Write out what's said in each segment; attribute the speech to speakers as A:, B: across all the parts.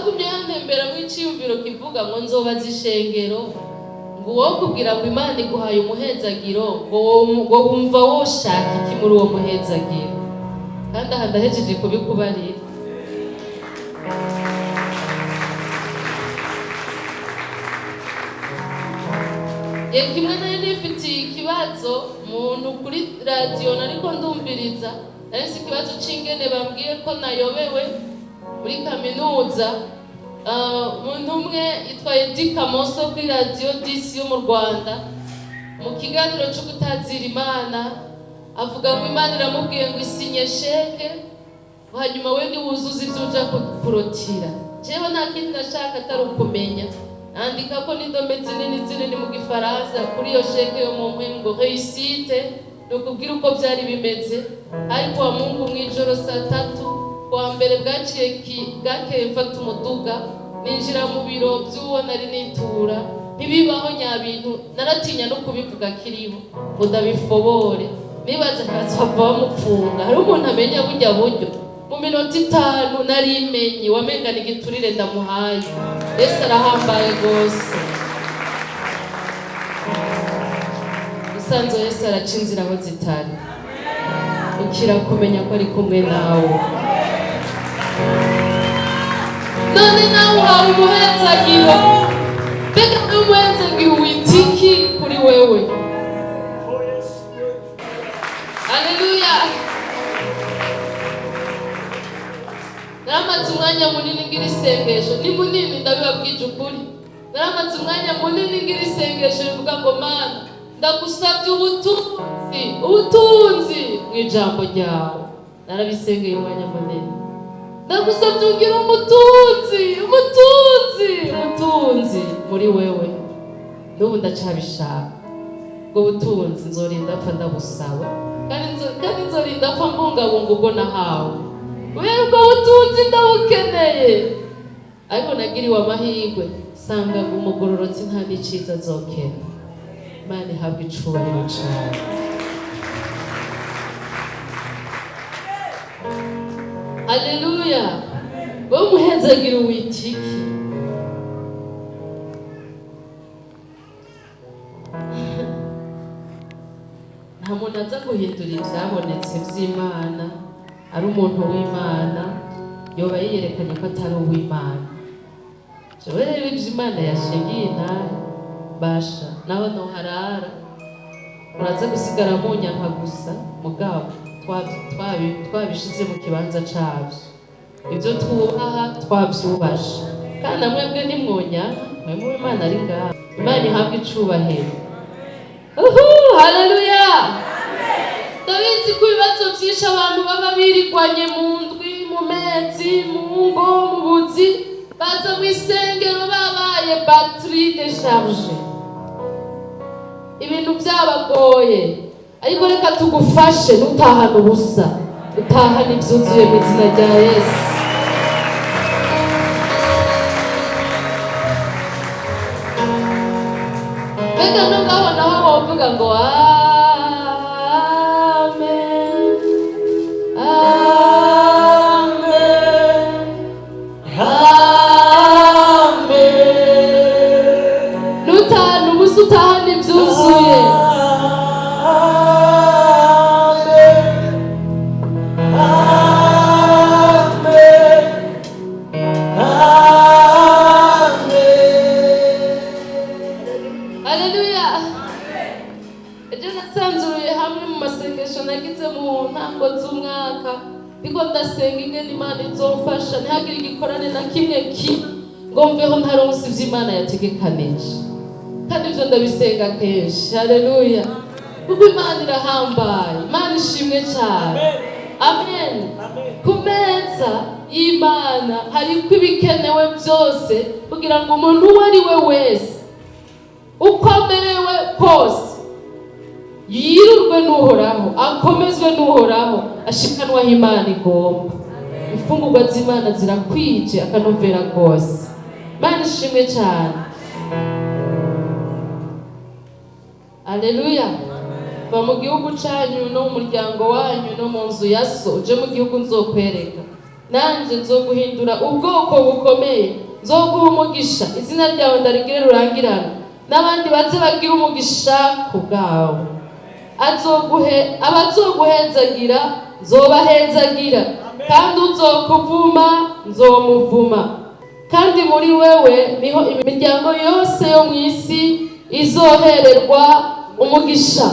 A: Hagumye hantemberamo iciyumviro kivuga ngo nzobaza ishengero, ngo uwo kubwira ngo Imana iguhaye umuhezagiro, ngo wumva woshaka iki muri uwo muhezagiro? Kandi aha ndahejeje kubikubarira. Igihe kimwe nari nifitiye ikibazo muntu kuri radiyo, nariko ndumviriza, nari nzi ikibazo c'ingene bambwiye ko nayobewe muri kaminuza. Umuntu umwe yitwa Eddy Kamoso kuri radiyo disi yo mu Rwanda, mu kiganiro cyo gutazira Imana, avuga ngo Imana iramubwiye ngo isinye chèque, hanyuma we niwuzuza ibyo uja kurotira. Jewe nta kindi nashaka atari ukumenya. Andika ko n'indome zinini zinini mu Gifaransa kuri iyo chèque yo mu mpwemu ngo "réussite". Ni ukubwira uko byari bimeze. Ariko wa Mungu, mw'ijoro saa 3 kuwa mbere bwaciye bwakeye, mfata umuduga ninjira mu biro by'uwo nari nitura. Ntibibaho nyabintu, naratinya no kubivuga kiriho ngo ndabifobore, nibaza ntazava bamupfunga. Hari umuntu amenya burya buryo mu minota 5 nari menye wamengana igiturire ndamuhaye. Yesu arahambaye rwose. Usanzwe Yesu araca inzira aho zitari, ukira kumenya ko ari kumwe nawe. None nawe uhawe umuhezagiro, mbega n'umuhezagiro wita iki kuri wewe? Haleluya! Naramaze umwanya munini ngira isengesho, ni munini, ndabibabwije ukuri. Naramaze umwanya munini ngira isengesho rivuga ngo: "Mana, ndagusabye ubutunzi, ubutunzi mu ijambo ryawe." Narabisengeye umwanya munini. Ndagusabye ungire umutunzi, umutunzi, umutunzi muri wewe. N'ubu ndacabishaka ubwo butunzi. Nzorinda apfa ndabusaba, kandi nzorinda apfa mbungabunga ubwo nahawe, kubera ubwo butunzi ndabukeneye. Ariko nagiriwe amahirwe sanga ngo umugororotsi nta n'iciza azokena. Imana ihabwa icubahiro cane. Haleluya! Wowe umuhezagiro wita iki? Nta muntu aza guhindura ibyabonetse by'Imana. Ari umuntu w'Imana yoba yiyerekanye ko atari uw'Imana. Jewe rero ibyo Imana yashingiye intahe basha naho noharara, muraza gusigara munyanka gusa. Mugabo twabishize mu kibanza cabyo, ibyo twubaha twabyubashe. Kandi na mwebwe ntimwonyanka, mwe mu Imana ari ngaha. Imana ihabwa icubahiro. Uhu, haleluya! Ndabizi ko ibibazo byinshi abantu baba birigwanye mu ndwi, mu mezi, mu ngo, mu buzi, baza mu isengero babaye batterie déchargée, ibintu byabagoye. Ariko reka tugufashe, ntutahane ubusa, utahane ibyuzuye mu izina rya Yesu. Mbega no ngaho naho wovuga ngo amen, amen, amen? Ntutahane ubusa, utahane ibyuzuye.
B: Amen. Amen. Amen.
A: Haleluya! Ejo nasanzuye hamwe mu masengesho nagize mu ntango z'umwaka, ndiko ndasenga ingene Imana izofasha ntihagire igikorane na kimwe kiba ngo mveho ntaronse ivyo Imana yategekanije. Kandi ivyo ndabisenga kenshi. Haleluya! Kuko Imana irahambaye. Imana ishimwe cyane. Amen. Ku meza y'Imana hariko ibikenewe byose kugira ngo umuntu uwo ari we wese, uko amerewe kose, yirurwe n'Uhoraho, akomezwe n'Uhoraho, ashikanwaho Imana igomba. Imfungurwa z'Imana zirakwije akanovera kose. Imana ishimwe cyane. Aleluya! Va mu gihugu canyu no mu muryango wanyu no mu nzu ya so, uje mu gihugu nzokwereka. Nanjye nzoguhindura ubwoko bukomeye, nzoguha umugisha, izina ryawe ndarigire rurangirana, n'abandi baze bagire umugisha ku bwawe. Azoguhe, abazoguhezagira nzobahezagira, kandi uzokuvuma nzomuvuma. Kandi muri wewe niho imiryango yose yo mu isi izohererwa umugisha.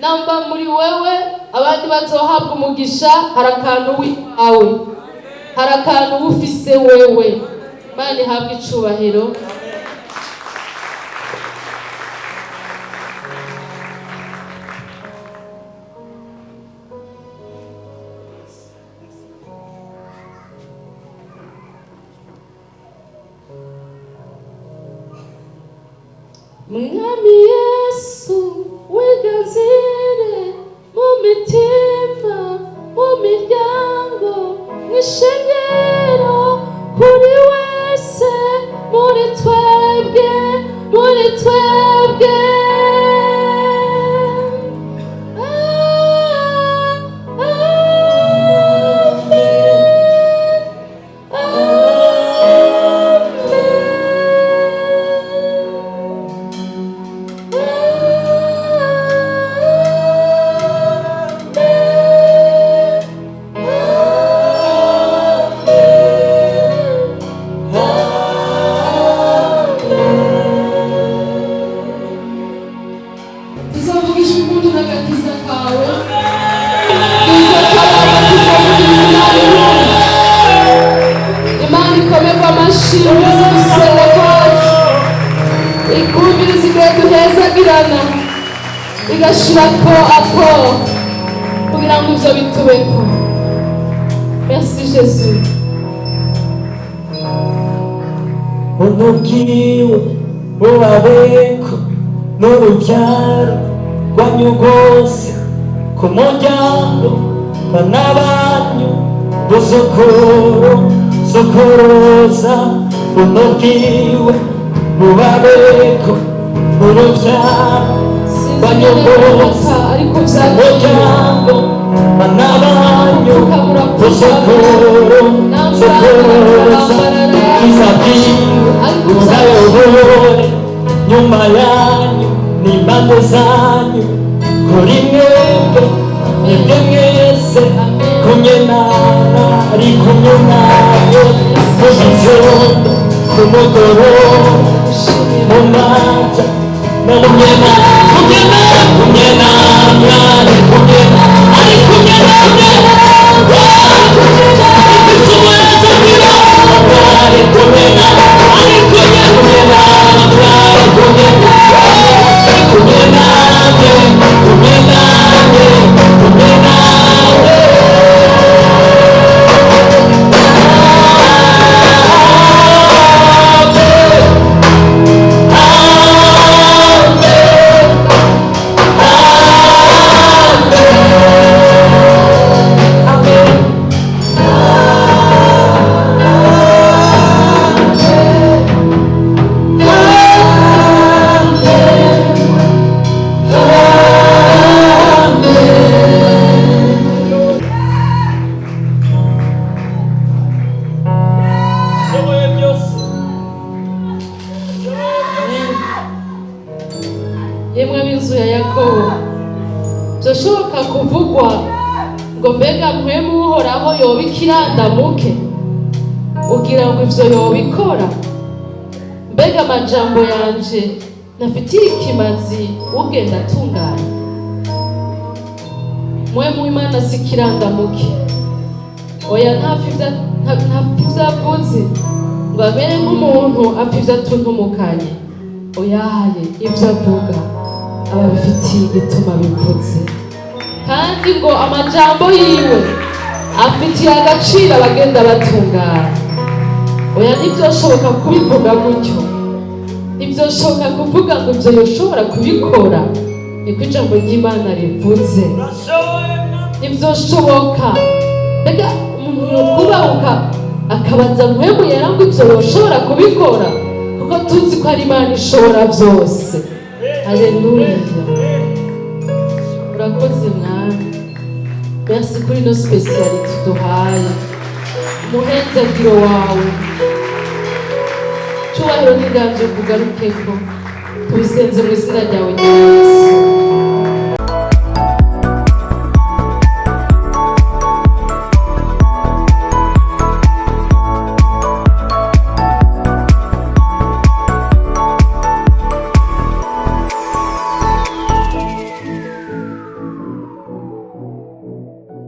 A: Namba muri wewe abandi bazohabwa umugisha, hari akantu wawe, hari akantu uba ufise wewe. Imana ihabwe icubahiro. Mwami Yesu, wiganzire mu mitima, mu miryango, mw'ishengero, kuri wese muri twebwe, muri twebwe. Ah, amen. Amen. Tuzavugisha impundu n'agakiza kawe, tuzakaba tuzavugira Imana impundu. Imana ikomerwa amashyi muri gusenga kwacu, ikumviriza igihe duhezagirana, igashirako ako kugira ngo ivyo bitubeko. Merci Jésus.
B: Ubuntu bwiwe bubabeko n'urubyaro rwanyu rwose, ku muryango, bana banyu, buzukuru zukuruza. Ubuntu bwiwe bubabeko n'urubyaro
A: Sinzi
B: rwanyu
A: ingene
B: rwose,
A: bifata, ariko
B: ku
A: vyagiye.
B: muryango, bana banyu, buzukuru zukuruza. Ubwiza bwiwe buzayobore nyuma yanyu n'impande zanyu, kuri mwebwe, mwebwe mwese kumwe nana, ari kumwe nawe mu gitondo, ku mugoroba, mu maja no kumwe na kumwe na kumwe namwe, ari kumwe na ari kumwe namwe, ari kumwe na ari kumwe kumwe namwe, ari kumwe kumwe namwe, kumwe namwe, kumwe namwe. Shoboye byose.
A: Yemwe ab'inzu ya Yakobo, byoshoboka kuvugwa ngo mbega mpwemu Uhoraho yoba ikirandamuke, ugira ngo ivyo yobikora? Mbega amajambo yanje ntafitiye ikimazi ugenda atunganye? Mpwemu w'Imana si ikirandamuke. Oya, ntapfa ivyo avuze ngo amere nk'umuntu apfa ivyo atuntumukanye. Oyaye, ivyo avuga aba abifitiye igituma bivuze, kandi ngo amajambo yiwe afitiye agaciro abagenda batungana. Oya, ntibyoshoboka kubivuga gutyo, ntibyoshoboka kuvuga ngo ibyo yoshobora kubikora. Niko ijambo ry'Imana rivuze. Ntibyoshoboka. Mbega umuntu yokubahuka akabaza Mpwemu Yera ngo ibyo yoshobora kubikora? Kuko tuzi ko ari Imana ishobora byose. Haleluya! Urakoze Mwami. Merci kuri ino spécialité duhaye. Umuhezagiro wawe, cyubahiro n'inganzo kugarukeko. Tubisenze mu izina ryawe rya Yesu.